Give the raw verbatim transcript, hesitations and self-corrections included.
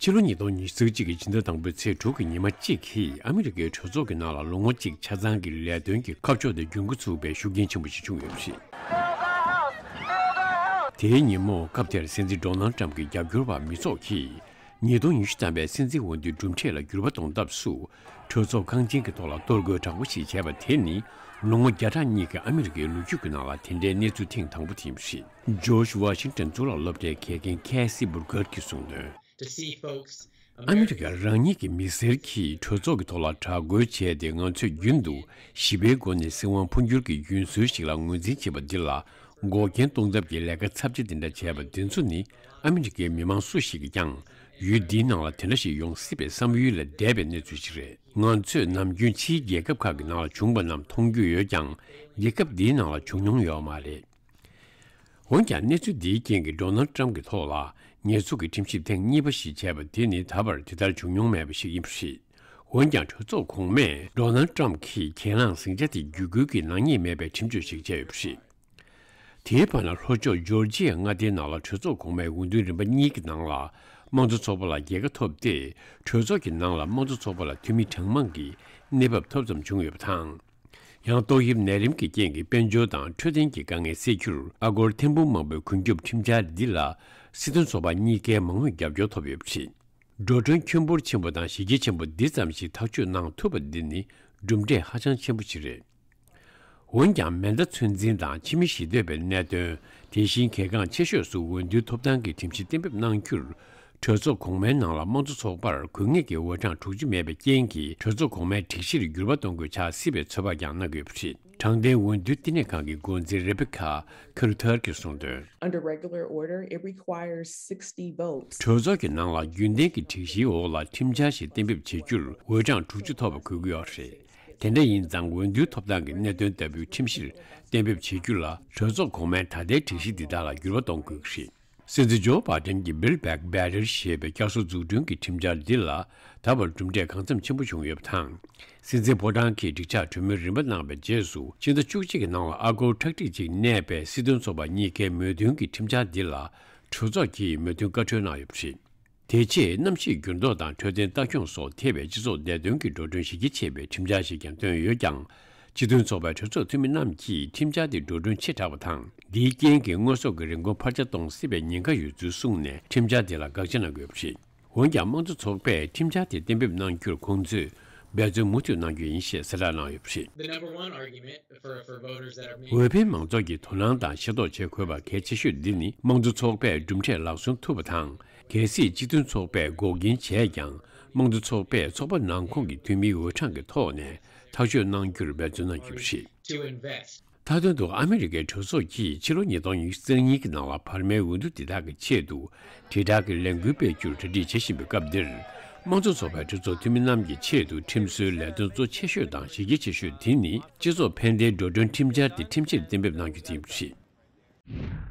ཕྱི་ལོ་ཉིས་སྟོང་ཉི་ཤུ་རྩ་གཅིག་གི་ཕྱི་ཟླ་དང་པོའི་ཚེས་དྲུག་གི་ཉི་མ་གཅིག་གིས་ཨ་མི་རི་ཀའི་གྲོས་ཚོགས་ཀྱི་ནང་ལ་ལོ་ངོ་གཅིག་ཆ་ཚང་གི་ལས་དོན་གྱི་ཁ་ཕྱོགས་དེ་འགྱུར་འགོ་ཚུགས་པའི་ཤུགས་རྐྱེན་ཆེན་པོ་ཞིག་བྱུང་ཡོད་པ་རེད། དེའི་ཉིན་མོ་སྐབས་དེར་སྲིད་འཛིན་ཌོ་ནལ་ཊམ་གྱི་རྒྱབ་སྐྱོར་བ་མི་ཚོགས་ཀྱིས་ཉིས་སྟོང་ཉི་ཤུ་ཐམ་པའི་སྲིད་འཛིན་འོས་བསྡུའི་གྲུབ་འབྲས་ལ་འགྱུར་བ་གཏོང་ཐབས་སུ་གྲོས་ཚོགས་ཁང་ཆེན་གྱི་ཐོག་ལ་གཏོར་རྒོལ་དྲག་པོ་ཞིག་བྱས་པ་དེ་ནི་ལོ་ངོ་བརྒྱ་ཕྲག་གཉིས་ཀྱི་ཨ་མི་རི་ཀའི་ལོ་རྒྱུས་ཀྱི་ནང་ལ་དེ་འདྲའི་གནས་ཚུལ་ཐེངས་དང་པོ་དེ་ཡིན་པ་རེད། ཇོརྗ་ཝ་ཤིང་ཊོན་གཙུག་ལག་སློབ་གྲྭའི་དགེ་རྒན་ཁེ་སི་སྦུར་གར་གྱིས་གསུངས་དོན། ཨ་མི་རི་ཀ་རང་ཉིད་ཀྱི་མི་སེར་གྱིས་གྲོས་ཚོགས་ཀྱི་ཐོག་ལ་དྲག་རྒོལ་བྱས་ཏེ་ང་ཚོས་རྒྱུན་དུ་ཞི་བའི་སྒོ་ནས་སྲིད་དབང་འཕོ་འགྱུར་གྱི་རྒྱུན་སྲོལ་ཞིག་ལ་ངོས་འཛིན་བྱེད་པ་འདི་ལ་འགོག་རྐྱེན་གཏོང་ཐབས་ཀྱི་ལས་ཀ་ཚབས་ཆེ་འདི་འདྲ་བྱས་པ་འདི་ཚོ་ནི་ཨ་མི་རི་ཀའི་མི་མང་སུ་ཞིག་གིས་ཀྱང་ཡུལ་འདིའི་ནང་ལ་དེ་འདྲ་ཞིག་ཡོང་སྲིད་པའི་བསམ་ཡུལ་ལས་འདས་པའི་གནས་ཚུལ་ཞིག་རེད། ང་ཚོས་ནམ་རྒྱུན་ཕྱིའི་རྒྱལ་ཁབ་ཁག་གི་ནང་ལ་བྱུང་བ་རྣམས་མཐོང་རྒྱུ་ཡོད་ཀྱང་རྒྱལ་ཁབ་འདིའི་ནང་ལ་བྱུང་མྱོང་ཡོད་མ་རེད། འོན་ཀྱང་གནས་ཚུལ་འདིའི་རྐྱེན་གྱིས་ཌོ་ནལ་ཊམ་གྱི་ཐོག་ལ་ཉེས་འཛུགས་ཀྱི་ཁྲིམས་ཞིབ་ཐེངས་གཉིས་པ་ཞིག་བྱས་པ་དེ་ནི་ད་བར་དེ་ལྟར་བྱུང་མྱོང་མེད་པ་ཞིག་ཡིན་པ་རེད། འོན་ཀྱང་གྲོས་ཚོགས་གོང་མས་ཌོ་ནལ་ཊམ་གྱིས་གྱེན་ལངས་ཟིང་ཆ་དེ་བརྒྱུད་སྐུལ་གྱིས་ནག་ཉེས་མེད་པའི་ཁྲིམས་གཅོད་ཞིག་བྱས་ཡོད་པ་རེད། དེའི་བར་ན་ལྷོ་ཕྱོགས་ཇོར་ཇི་ཡའི་མངའ་སྡེའི་ནང་ལ་གྲོས་ཚོགས་གོང་མའི་འོས་བསྡུ་རིམ་པ་གཉིས་ཀྱི་ནང་ལ་དམངས་གཙོ་ཚོགས་པ་ལ་རྒྱལ་ཁ་ཐོབ་སྟེ་གྲོས་ཚོགས་ཀྱི་ནང་ལ་དམངས་གཙོ་ཚོགས་པ་ལ་འཐུས་མི་གྲངས་མང་གི་གནས་བབ་ཐོབ་ཙམ་བྱུང་ཡོད་པ་དང་། ཡང་ཏོག་དབྱིབས་ནད་རིམས་ཀྱི་རྐྱེན་གྱིས་དཔལ་འབྱོར་དང་འཕྲོད་བསྟེན་གྱི་དཀའ་ངལ་སེལ་རྒྱུར་ཨ་སྒོར་ཐེར་འབུམ་མང་པོའི་ཀུན་ཁྱབ་ཁྲིམས་འཆར་འདི་ལ་སྲིད་དོན་ཚོགས་པ་གཉིས་ཀའི་མང་མོས་རྒྱབ་སྐྱོར་ཐོབ་ཡོད་པ་རེད། འགྲོ་གྲོན་ཁྱོན་འབོར་ཆེན་པོ་དང་གཞི་རྒྱ་ཆེན་པོ་འདི་ཙམ་ཞིག་ཐག་གཅོད་གནང་ཐུབ་པ་འདི་ནི་གྲུབ་འབྲས་ཧ་ཅང་ཆེན་པོ་ཞིག་རེད། འོན་ཀྱང་མེ་མདའ་ཚོད་འཛིན་དང་ཕྱི་མི་ཞི་འདོད་པའི་གནད་དོན། དེ་བཞིན་གལ་འགངས་ཆེ་ཤོས་སུ་འོས་བསྡུའི་ཐོབ་ཐང་གི་ཁྲིམས་གཞི་གཏན་འབེབས་གནང་རྒྱུར། གྲོས་ཚོགས་གོང་མའི་ནང་ལ་དམངས་གཙོ་ཚོགས་པར་དགོས་ངེས་ཀྱི་འོས་གྲངས་དྲུག་ཅུ་མེད་པའི་རྐྱེན་གྱིས་གྲོས་ཚོགས་གོང་མའི་སྒྲིག་གཞིར་འགྱུར་བ་གཏོང་དགོས་ཆགས་སྲིད་པའི་ཚོད་དཔག་ཀྱང་གནང་གི་ཡོད་པ་རེད། དྲང་བདེན་འོས་བསྡུ་བསྟི་གནས་ཁང་གི་འགོ་འཛིན་རེ་བྷེ་ཁ་ཁེ་རུ་ཐར་གྱིས་གསུངས་དོན། Under regular order, it requires sixty votes. གྲོས་ཚོགས་ཀྱི་ནང་ལ་རྒྱུན་ལྡན་གྱི་སྒྲིག་གཞིའི་འོག་ལ་ཁྲིམས་འཆར་ཞིག་གཏན་འབེབས་བྱེད་རྒྱུར་འོས་གྲངས་དྲུག་ཅུ་ཐོབ་པ་དགོས་ཀྱི་ཡོད་རེད། དེ་འདྲ་ཡིན་ཙང་འོས་བསྡུའི་ཐོབ་ཐང་གི་གནད་དོན་ལྟ་བུའི་ཁྲིམས་གཞིར་གཏན་འབེབས་བྱེད་རྒྱུ་ལ་གྲོས་ཚོགས་གོང་མའི་ད་ལྟའི་སྒྲིག་གཞི་འདི་དག་ལ་འགྱུར་བ་གཏོང་དགོས་ཀྱི་རེད། སྲིད་འཛིན་ཇོ་བྷའི་ཌེན་གྱི་Build Back Better ཞེས་པའི་བསྐྱར་གསོ་འཛུགས་སྐྲུན་གྱི་ཁྲིམས་འཆར་འདི་ལ་ད་བར་གྲུབ་འབྲས་གང་འཚམ་ཆེན་པོ་བྱུང་ཡོད་པ་དང་། སྲིད་འཛིན་ཕོ་བྲང་གིས་འགྲིག་ཆགས་གྲོས་མོལ་རིམ་པ་གནང་བའི་རྗེས་སུ་ཕྱི་ཟླ་བཅུ་གཅིག་གི་ནང་ལ་ཨ་སྒོར་ཁྲག་ཁྲིག་ཅིག་གནས་པའི་སྲིད་དོན་ཚོགས་པ་གཉིས་ཀའི་མོས་མཐུན་གྱི་ཁྲིམས་འཆར་འདི་ལ་གྲོས་ཚོགས་ཀྱིས་མོས་མཐུན་བཀའ་འཁྲོལ་གནང་ཡོད་པ་རེད། དེ་རྗེས་གནམ་གཤིས་འགྱུར་ལྡོག་དང་འཕྲོད་བསྟེན་ལྟ་སྐྱོང་སོགས་ཐེ་བའི་སྤྱི་ཚོགས་བདེ་དོན་གྱི་འགྲོ་གྲོན་གཞི་རྒྱ་ཆེ་བའི་ཁྲིམས་འཆར་ཞིག་ཀྱང་བཏོན་ཡོད་ཀྱང་། སྤྱི་མཐུན་ཚོགས་པའི་གྲོས་ཚོགས་འཐུས་མི་རྣམས་ཀྱིས་ཁྲིམས་འཆར་དེ་འགྲོ་གྲོན་ཆེ་དྲགས་པ་དང་། འདིའི་རྐྱེན་གྱིས་དངོས་ཟོག་གི་རིན་གོང་འཕར་ཆ་གཏོང་སྲིད་པའི་ཉེན་ཁ་ཡོད་ཚུལ་གསུངས་ནས་ཁྲིམས་འཆར་དེ་ལ་དགག་བྱ་གནང་གི་ཡོད་པ་རེད། འོན་ཀྱང་དམངས་གཙོ་ཚོགས་པས་ཁྲིམས་འཆར་དེ་གཏན་འབེབས་གནང་རྒྱུར་ཁོང་ཚོས་འབད་བརྩོན་མུ་མཐུད་གནང་རྒྱུ་ཡིན་ཞེས་གསལ་བསྒྲགས་གནང་ཡོད་པ་རེད། The number one argument for, for voters that have made འོས་འཕེན་མང་ཚོགས་ཀྱིས་དོ་སྣང་དང་ཤེས་རྟོགས་བྱེད་དགོས་པ་གལ་ཆེ་ཤོས་འདི་ནི་དམངས་གཙོ་ཚོགས་པས་གྲུབ་འབྲས་ལག་སོན་ཐུབ་པ་དང་། གལ་སྲིད་སྤྱི་མཐུན་ཚོགས་པས་འགོག་རྐྱེན་བྱས་ཀྱང་། དམངས་གཙོ་ཚོགས་པས་ཚོགས་པ་ནང་ཁོངས་ཀྱི་འཐུས་མིའི་འོས་གྲངས་ཀྱི་ཐོག་ནས་ཐག་གཅོད་གནང་རྒྱུར་འབད་བརྩོན་གནང་རྒྱུ་རེད། To invest མཐའ་དོན་དུ་ཨ་མི་རི་ཀའི་གྲོས་ཚོགས་ཀྱིས་ཕྱི་ལོ་ཉིས་སྟོང་ཉི་ཤུ་རྩ་གཉིས་ཀྱི་ནང་ལ་བར་མའི་འོས་བསྡུ་འདི་དག་གི་ཆེད་དུ་དྲིལ་བསྒྲགས་ཀྱི་ལས་འགུལ་སྤེལ་རྒྱུར་གྲ་སྒྲིག་བྱེད་བཞིན་པའི་སྐབས་འདིར། དམངས་གཙོ་ཚོགས་པའི་གྲོས་ཚོགས་འཐུས་མི་རྣམས་ཀྱི་ཆེད་དུ་ཁྲིམས་བཟོའི་ལས་དོན་གཙོ་ཆེ་ཤོས་དང་གཞི་རྒྱ་ཆེ་ཤོས་དེ་ནི་སྤྱི་ཚོགས་ཕན་བདེའི་འགྲོ་གྲོན་ཁྲིམས་འཆར་དེ་ཁྲིམས་ཕྱིར་གཏན་འབེབས་གནང་རྒྱུ་དེ་ཡིན་པ་རེད།